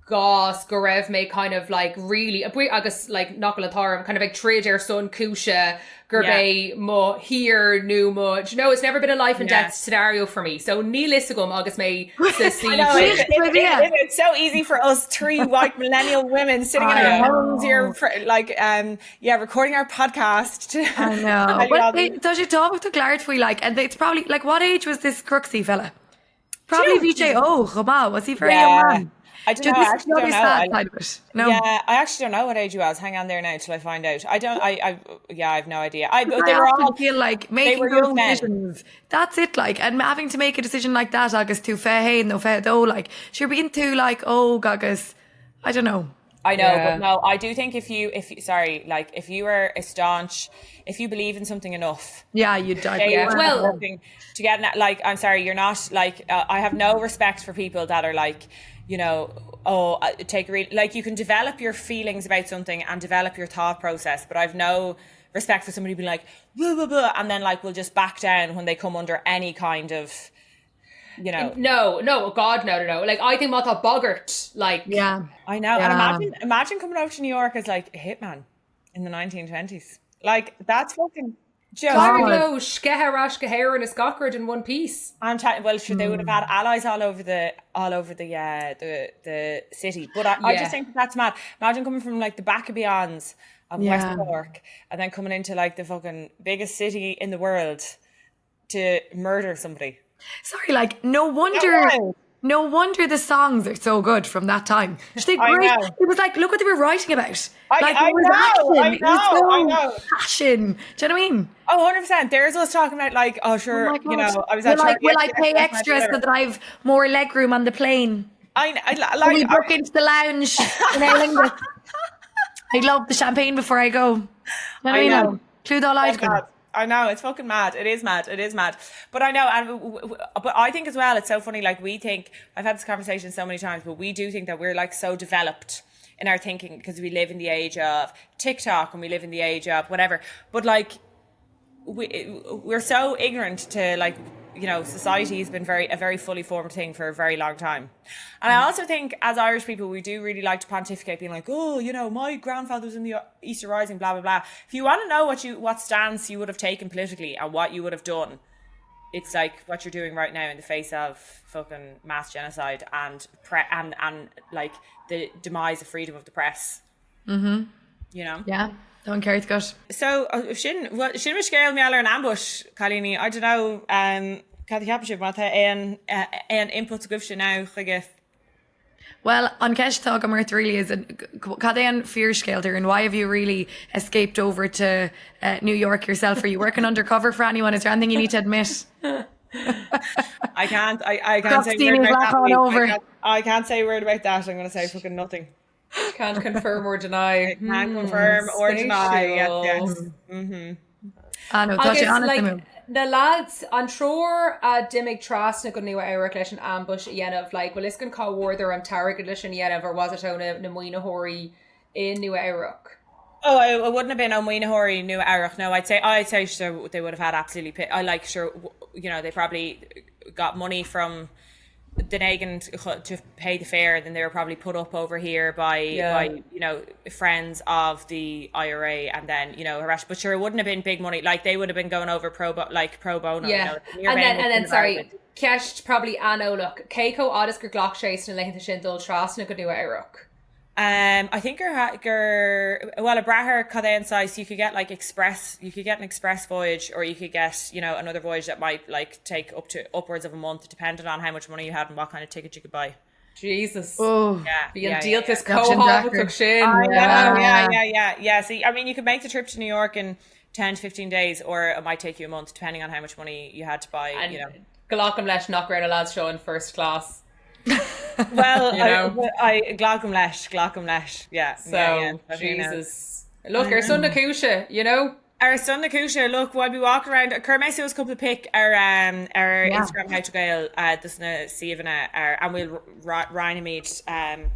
gcás go raibh mé kind of like really agus like nach bhfuil an t-ádh orm kind of ag troid ar son cúise gurb é mo thír nó mo do you know it's never been a life and death scenario for me so níl fhios agam agus mé sa suíomh sin. It's so easy for us three white millennial women sitting in our homes here like um yeah recording our podcast to I know. But tá sé tábhachtach labhairt faoi like and it's probably like what age was this Crooksy fella? Probably bhí sé óg chomh maith, was he very young man? I don't know, I actually don't know. Sad side of it. No. Yeah, I actually don't know what age he was. Hang on there now till I find out. I don't, I, I yeah, I have no idea. I, they were all feel like making those decisions. That's it, like, and having to make a decision like that agus tú 21 nó 22, like, sure bíonn tú like óg agus, I don't know. I know, yeah. but no, I do think if you, if you, sorry, like if you were a staunch, if you believe in something enough, yeah, you'd die. Yeah. Well, to get like, I'm sorry, you're not like, uh, I have no respect for people that are like, you know, oh, uh, take a re- like you can develop your feelings about something and develop your thought process, but I've no respect for somebody being like, blah, blah, blah, and then like we'll just back down when they come under any kind of you know. No, no, God, no, no, no. Like, I think má tá bagairt, like. Yeah. I know. Yeah. And imagine, imagine coming over to New York as like a hitman in the 1920s. Like, that's fucking. D'éirigh leo sceitheadh ar ais go hÉirinn is gach rud in one piece. I'm chatting, well, sure, they would have had allies all over the all over the uh, the the city. But I, yeah. I just think that's mad. Imagine coming from like the back of beyonds of yeah. West Cork and then coming into like the fucking biggest city in the world to murder somebody. Sorry, like no wonder no wonder the songs are so good from that time. They great. It was like look what they were writing about. I, like, I, know, action. I know, so I know. Passion. Do you know what I mean? Oh, 100%. There's us talking about like, oh sure, oh you know, I was at will I, will I pay extra so that I've more legroom on the plane? I, I like we book into the lounge in Aer I love the champagne before I go. You know I, I mean? Know. Oh, I know it's fucking mad. It is mad. It is mad. But I know, and but I think as well, it's so funny. Like we think I've had this conversation so many times, but we do think that we're like so developed in our thinking because we live in the age of TikTok and we live in the age of whatever. But like we we're so ignorant to like you know society has been very a very fully formed thing for a very long time and I mm. also think as Irish people we do really like to pontificate being like oh you know my grandfather was in the Easter Rising blah blah blah if you want to know what you what stance you would have taken politically and what you would have done it's like what you're doing right now in the face of fucking mass genocide and pre and and like the demise of freedom of the press mm -hmm. you know yeah Don ceart agat. So uh, sin sin mo scéal mar gheall ar an ambush cailíní I don't know um, cad a cheapann sibh má tá aon uh, aon input agaibhse now chuige Well, an ceist atá agam ort really is cad é an fíorscéal there and why have you really escaped over to uh, New York yourself? Are you working undercover for anyone? Is there anything you need to admit? I can't I, I can't say a word about that, over. I can't, I can't say a word about that. I'm gonna say fucking nothing. Can't confirm or deny. Can't hmm, confirm or deny. Yes, yes. Mm -hmm. Ah, no, tá sé an-suimiúil. Na lads, an triúr a d'imigh trasna go Nua Eabhrac leis an ambush a dhéanamh, like, bhfuil fhios againn cá bhfuaireadar an t-airgead leis sin a dhéanamh or was it ó na, na maoinitheoirí i Nua Eabhrac? Oh, it wouldn't have been ó maoinitheoirí Nua Eabhrac. No, I'd say I'd say sure they would have had absolutely I like sure you know they probably got money from duine éigin to pay the fare then they were probably put up over here by yeah. by you know friends of the IRA and then you know harassed but sure it wouldn't have been big money like they would have been going over pro like pro bono yeah. you know, and then and then sorry Ceist probably an-eolach cé chomh fada is gur ghlac sé sna laethanta sin dul trasna go Nua Eabhrac Um, I think gur gur well ag brath ar cad é an saghas you could get like express you could get an express voyage or you could get you know another voyage that might like take up to upwards of a month depending on how much money you had and what kind of ticket you could buy. Jesus. Oh. Yeah, Bhí yeah, an yeah, díoltas yeah. chomh tábhachtach sin. I know, yeah, yeah, yeah, yeah. See, I mean, you could make the trip to New York in 10 to 15 days or it might take you a month depending on how much money you had to buy, And you know. Glacaim leis nach raibh na lads seo in first class. Well, You know? I, I, glacaim leis, glacaim leis. Yeah. So, yeah, yeah. But who knows? Jesus. Look, ar son na cúise, you know? Ar son na cúise, look, we'll be walking around, chuir mé suas cúpla pic ar um, ar yeah. Instagram How to Gael uh, dos na suíomhanna ar and we'll roinnfimid um,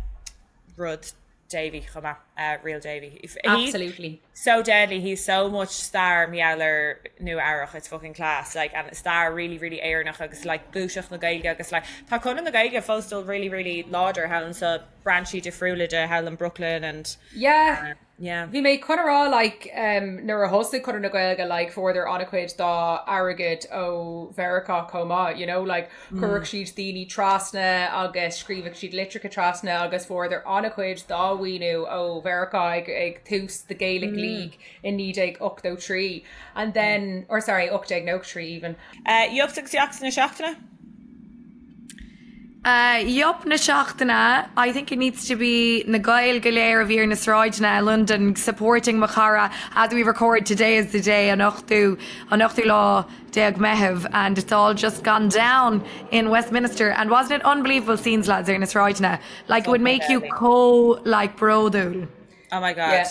rud Davy chomh maith, uh, real Davy. He's Absolutely. so deadly, he's so much star mar gheall ar Nua Eabhrach, it's fucking class, like, and star really, really Éireannach agus like gluaiseacht na Gaeilge agus like, tá Conradh na Gaeilge fós still really, really láidir thall anseo brainsí difriúla de thall in Brooklyn and Yeah. uh, Yeah. Bhí mé chun a rá like um, nuair a thosaigh Conradh na Gaeilge like fuaireadar an-chuid dá airgead ó Mheiriceá chomh maith, you know, like chuireadh siad daoine trasna agus scríobhadh siad litreacha trasna agus fuaireadar an-chuid dá mhaoiniú ó Mheiriceá ag, ag tús the Gaelic League in 1983 and then, or sorry, 1893 even. Uh, Yups agus Yaks na seachtaine? Yup na seachtaine, I think it needs to be na Gaeil go léir a bhí ar na sráideanna i Londain supporting mo chara as we record today is the day an ochtú an ochtú lá déag Meitheamh and it's all just gone down in Westminster and wasn't it unbelievable scenes lads ar na sráideanna like it would make you chomh like bródúil. Oh my god. Yeah.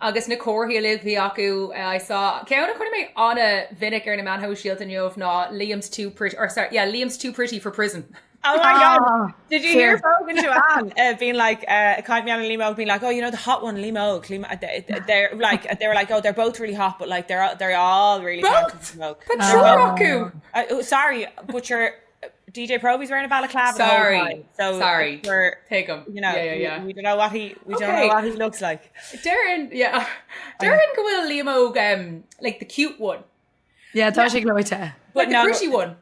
Agus na comharthaí uilig a bhí acu, I saw, ceann a chonaic mé an-mhinic ar na meáin shóisialta inniu ná Liam's too pretty, or sorry, yeah, Liam's too pretty for prison. Oh my God, did you hear Fogan Joanne uh, being like, uh, Liam and Liam Óg being like, oh, you know, the hot one, Liam Óg, Liam, uh, they, they're like, they were like, oh, they're both really hot, but like, they're, they're all really both. But triúr acu. Uh, oh, sorry, but you're, DJ Proby's wearing a balaclava. Sorry, so sorry. We're, Take him. You know, yeah, yeah, yeah. We, we don't know what he we okay. don't know what he looks like. Déarfainn, yeah, Déarfainn go bhfuil Liam Óg um, like the cute one. Yeah, tá sé gleoite. But like the pretty one.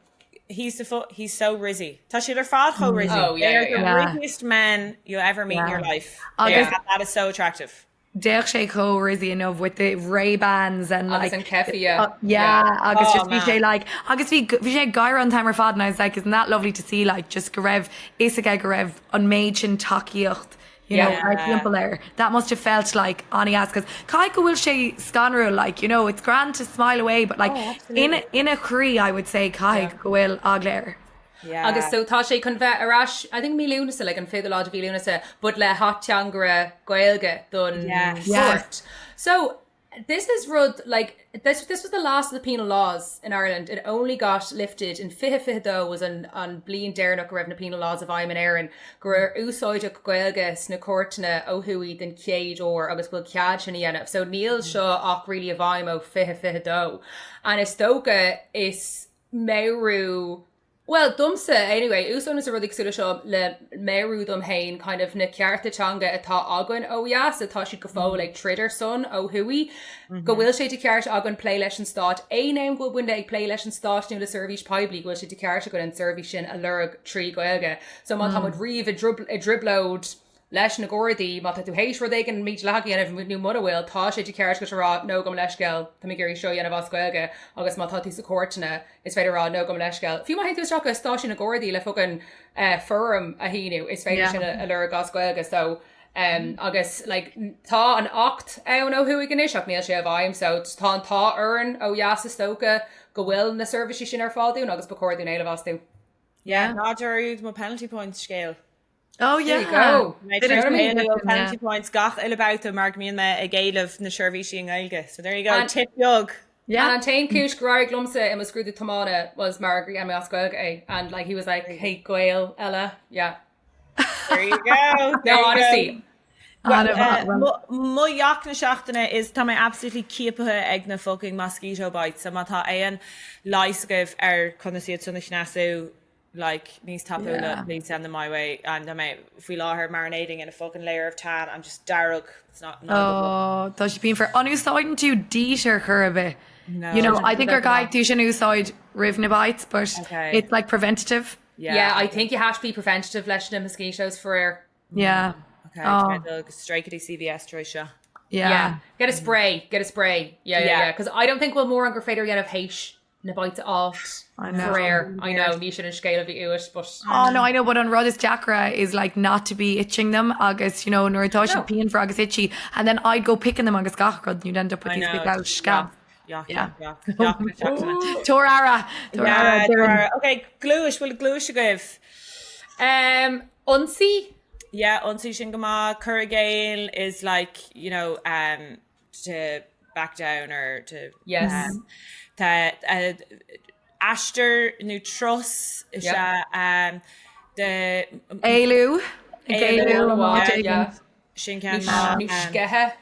He's the fu he's so rizzy. Tá siad ar fad chomh rizzy. Oh, yeah, They are yeah, the yeah. rizziest men you'll ever meet yeah. in your life. Agus, yeah, that is so attractive. D'fhéach sé chomh rizzy inniu with the Ray-Bans and like Agus an keffiyeh. Uh, yeah, yeah. agus oh, just bhí sé like agus bhí bhí sé ag gáire an t-am ar fad and I was like isn't that lovely to see like just go raibh fhios aige go raibh an méid sin tacaíocht you know Yeah. ar timpeall air. That must have felt like an-deas cos caithfidh go bhfuil sé scanrúil like you know it's grand to smile away but like Oh, in ina chroí I would say caithfidh go bhfuil eagla air. Yeah. Agus so tá sé chun bheith ar ais, I think mí Lúnasa, like an 20ú lá de mhí Lúnasa, but le hateangaire Gaeilge don Yes. chúirt. So this is rud like this this was the last of the penal laws in Ireland. It only got lifted in 2022 was an an bliain deireanach go raibh na penal laws i bhfeidhm in Éirinn gur úsáideadh Gaeilge sna cúirteanna ó thuaidh den chéad uair agus go bhfuil cead sin a dhéanamh. So níl seo ach really i bhfeidhm ó 2022. And is dócha is meabhrú Bhuel, domsa, anyway, úsáidimse rudaí cosúil le seo le meabhrú dom féin kind of na cearta teanga atá againn ó dheas, atá siad go fóill ag troid ar son ó thuaidh, go bhfuil sé de cheart againn plé leis an stát, aon am go bhfuil muidne ag plé leis an stát nó le seirbhís poiblí, go bhfuil sé de cheart againn an seirbhís sin a lorg trí Ghaeilge. So má tá muid riamh i dtrioblóid leis na Gardaí, má tá tú théis rud éigin mídhleathach a dhéanamh nó mura bhfuil, tá sé de cheart agat a rá no gabh mo leithscéal, tá mé ag iarraidh seo a dhéanamh as Gaeilge agus má tá tú sa chúirteanna is féidir a rá no gabh mo leithscéal. Fiú má théann tú isteach go stáisiún na Gardaí le fucking foirm a shíniú, is féidir sin a lorg as Gaeilge so agus like tá an Acht ann ó thuaidh anois ach níl sé i bhfeidhm so tá an t-ádh orainn ó dheas is dócha go bhfuil na seirbhísí sin ar fáil dúinn agus ba chóir dúinn éileamh astu. Yeah, ná dearúd mo penalty points scéal. Oh There you yeah. go. Mé tar éis éileamh penalty points gach uile babhta mar go mbíonn mé ag éileamh na seirbhísí i nGaeilge. So there you go, And- tip beag. Yeah. And an t-aon chúis gur éirigh liomsa i mo scrúdú tiomána was mar gur dhein mé as Gaeilge é and like he was like hey Gael eile yeah. There you go. There No you honestly go. Well, An-mhaith, uh, well. mo mo yack na seachtaine is tá mé absolutely ciaptha ag na fucking mosquito bites so má tá aon leigheas agaibh ar conas iad san a chneasú like níos tapúla Yeah. please send them my way and tá mé faoi láthair marinating in a fucking layer of tan I'm just dearg it's not not a good look. Oh, tá sé pianmhar. An úsáideann tú DEET ar chor ar bith? No. You know, I think gur caithfidh tú sin a úsáid roimh na bites, but Okay. it's like preventative. Yeah. Yeah, I think you have to be preventative leis na mosquitoes faraor. Yeah. Okay, Oh. tá mé dul go straight go dtí CVS tar éis seo. Yeah. Yeah. Get a spray, get a spray. Yeah, yeah, Yeah. yeah. Because I don't think bhfuil mórán gur féidir a dhéanamh théis na bites a fháilt. I know. Faraor. I know, ní sin an scéal a bhí uait, but Oh no, I know, but an rud is deacra is like not to be itching them agus you know nuair atá siad No. pianmhar agus itchy and then I'd go picking them agus gach rud and you'd end up with I these know, big old it's scabs. Yack, Yeah. yack, yack, yack na seachtaine. Tabhair aire, tabhair Yeah, aire, Doireann. tabhair aire. Okay, gluais, bhfuil gluais agaibh? Um, ionsaí? Yeah, ionsaí sin go maith. Cur i gcéill is like, you know, um, to back down or to Yes. um, Tá uh, aistear nó turas is ea um, de Éalú ag éalú Éalú, yeah. Sin ceann Nó um, sceitheadh.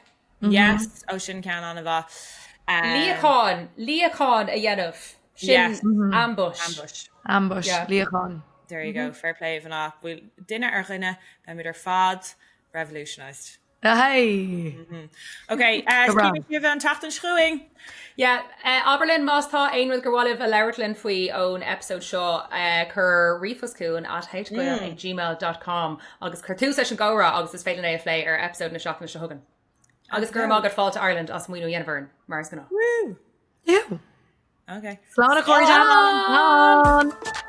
Yes, ó sin ceann an-mhaith. Um, Luíochán, luíochán a dhéanamh. Sin Yes. ambush. Ambush. Ambush, Yeah. luíochán. There you go, fair play mhná. Bhuel, duine ar dhuine, beimid ar fad revolutionised. Hey! Ok, Go breá. cífidh sibh an tseachtain seo chugainn. Yeah, abair linn más tá aon rud gur mhaith libh a labhairt linn faoi ón episode seo, cuir ríomhphost chugainn at howtogael ag gmail dot com agus cuir tús leis an gcomhrá agus is féidir linn é a phlé ar episode na seachtaine seo chugainn. Agus go raibh maith agat Fáilte Ireland as maoiniú a dhéanamh orainn, mar is gnáth. Woo! Ew. Ok. Slán a chairde! Slán!